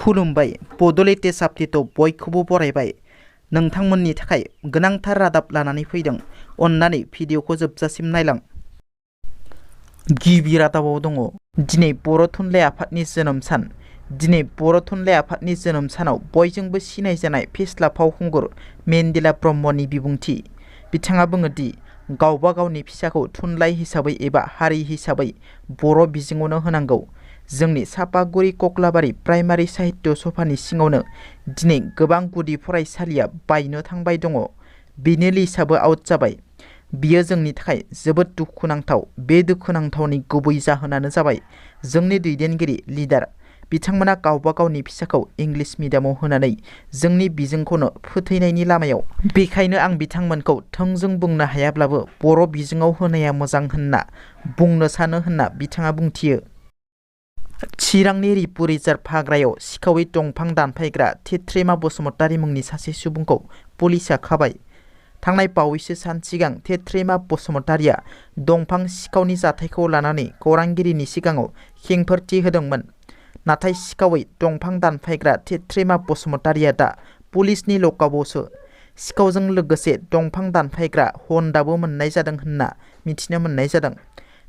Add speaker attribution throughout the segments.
Speaker 1: खुलुमबाय बड'लेटेस्ट आपडेटआव बयखौबो बरायबाय। नोंथांमोननि थाखाय गोनांथार रादाब लानानै फैदों। अन्नानै भिडिअखौ जोबजासिम नायलां। गिबि रादाबाव दङ दिनै बर' थुनलाइ आफादनि जोनोम सान। दिनै बर' थुनलाइ आफादनि जोनोम सानाव बयजोंबो सिनायजानाय फेस्ला फावखुंगुर मेन्देला ब्रह्मनि बिबुंथि। बिथाङा बुङो दि गावबा गावनि फिसाखौ थुनलाइ हिसाबै एबा हारि हिसाबै बर' बिजोङावनो होनांगौ। जोंनि सापागुरि कक्लाबारि प्राइमारि साहित्य सभानि सिङावनो दिनै गोबां गुदि फरायसालिया बायनो थांबाय दङ। बेनि लिस्टआबो आउट जाबाय। बियो जोंनि थाखाय जोबोद दुखुनांथाव। बे दुखुनांथावनि गुबै जाहोनानो जाबाय जोंनि दैदेनगिरि लिडार बिथांमोना गावबा गावनि फिसाखौ इंलिश मिडियामाव होनानै जोंनि बिजोंखौनो फोथैनायनि लामायाव। बेखायनो आं बिथांमोनखौ थोंजों बुंनो हायाब्लाबो बर' बिजोङाव होनाया मोजां होनना बुंनो सानो होनना बिथाङा बुंथियो। चिरांनि रिपु रिजार्भ हाग्रायाव सिखावै दंफां दानफायग्रा थेथ्रेमा बसुमतारी मुंनि सासे सुबुंखौ पुलिसआ खाबाय। थांनाय बावैसो सान सिगां थेथ्रेमा बसुमतारीया दंफां सिखावनि जाथायखौ लानानै खौरांगिरिनि सिगाङाव खेंफोरथि होदोंमोन। नाथाय सिखावै दंफां दानफायग्रा थेथ्रेमा बसुमतारीया दा पुलिसनि लकआपआवसो। सिखावजों लोगोसे दंफां दानफायग्रा हन्दाबो मोननाय जादों होनना मिथिनो मोननाय जादों।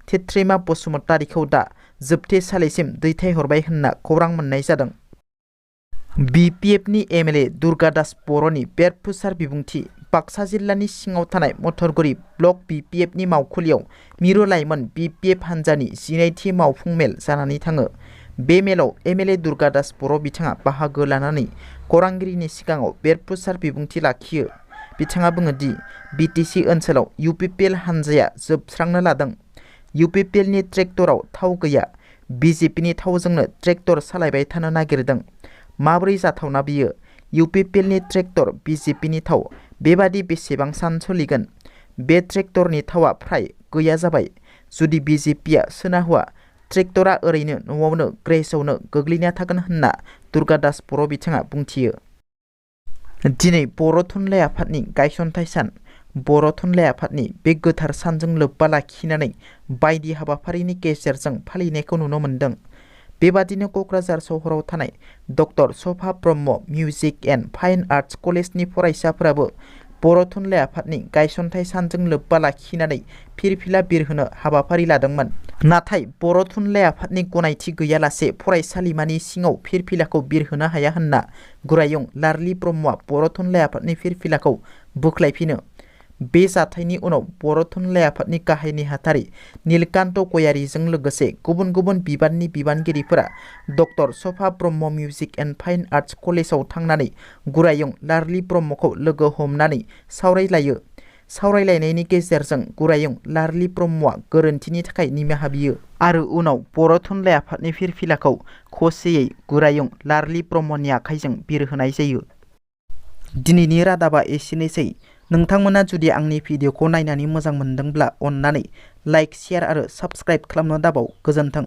Speaker 1: थेथ्रेमा बसुमतारीखौ दा जोबथेसालिसिम दैथायहरबाय होनना खौरां मोननाय जादों। बिपिएफनि एमएलए दुर्गा दास बर'नि बेरफुसार बिबुंथि। बाक्सा जिल्लानि सिङाव थानाय मथरगुरि ब्लक बिपिएफनि मावखुलियाव मिरु लाइमोन बिपिएफ हान्जानि 12थि मावफुं मेल जानानै थाङो। बे मेलाव एमएलए दुर्गा दास बर' बिथाङा बाहागो लानानै खौरांगिरिनि सिगाङाव बेरफुसार बिबुंथि लाखियो। बिथाङा बुङो दि बिटिसि ओनसोलाव इउपिपिएल हान्जाया जोबस्रांनो लादों। इउपिपिएलनि ट्रेक्टराव थाव गैया। बिजेपिनि थावजोंनो ट्रेक्टर सालायबाय थानो नागिरदों। माबोरै जाथावना बियो? इउपिपिएलनि ट्रेक्टर बिजेपिनि थाव बेबादि बेसेबां सान सोलिगोन? बे ट्रेक्टरनि थावआ फ्राय गैया जाबाय। जुदि बिजेपिया सोनाहुआ ट्रेक्टरा ओरैनो न'आवनो ग्रेसआवनो गोग्लैना थागोन होनना दुर्गा दास बर' बिथाङा बुंथियो। दिनै बर' थुनलाइ आफादनि गायसनथाइ सान। बर' थुनलाइ आफादनि बे गोथार सानजों लोब्बा लाखिनानै बायदि हाबाफारिनि गेजेरजों फालिनायखौ नुनो मोन्दों। बेबादिनो क'क्राझार सहराव थानाय डक्टर सफा Brahma music and fine arts कलेजनि फरायसाफोराबो बर' थुनलाइ आफादनि गायसनथाइ सानजों लोब्बा लाखिनानै फिरफिला बिरहोनो हाबाफारि लादोंमोन। नाथाय बर' थुनलाइ आफादनि गनायथि गैयालासे फरायसालिमानि सिङाव फिरफिलाखौ बिरहोनो हाया होनना गुरायं लारलि ब्रह्मआ बर' थुनलाइ आफादनि फिरफिलाखौ बोख्लायफिनो। बे जाथायनि उनाव बर' थुनलाइ आफादनि गाहाय नेहाथारि नीलकान्त गयारीजों लोगोसे गुबुन गुबुन बिबाननि बिबानगिरिफोरा डक्टर सफा Brahma music and fine arts कलेजाव थांनानै गुरायं लारलि ब्रह्मखौ लोगो हमनानै सावरायलायो। सावरायलायनायनि गेजेरजों गुरायं लारलि ब्रह्मआ गोरोन्थिनि थाखाय निमाहा बियो आरो उनाव बर' थुनलाइ आफादनि फिरफिलाखौ खौसेयै गुरायं लारलि ब्रह्मनि आखाइजों बिरहोनाय जायो। दिनैनि रादाबा एसेनोसै। नोंथांमोना जुदि आंनि भिडिअखौ नायनानै मोजां मोनदोंब्ला अन्नानै लाइक, शेयार आरो साबस्क्राइब खालामनो दाबाव। गोजोन्थों।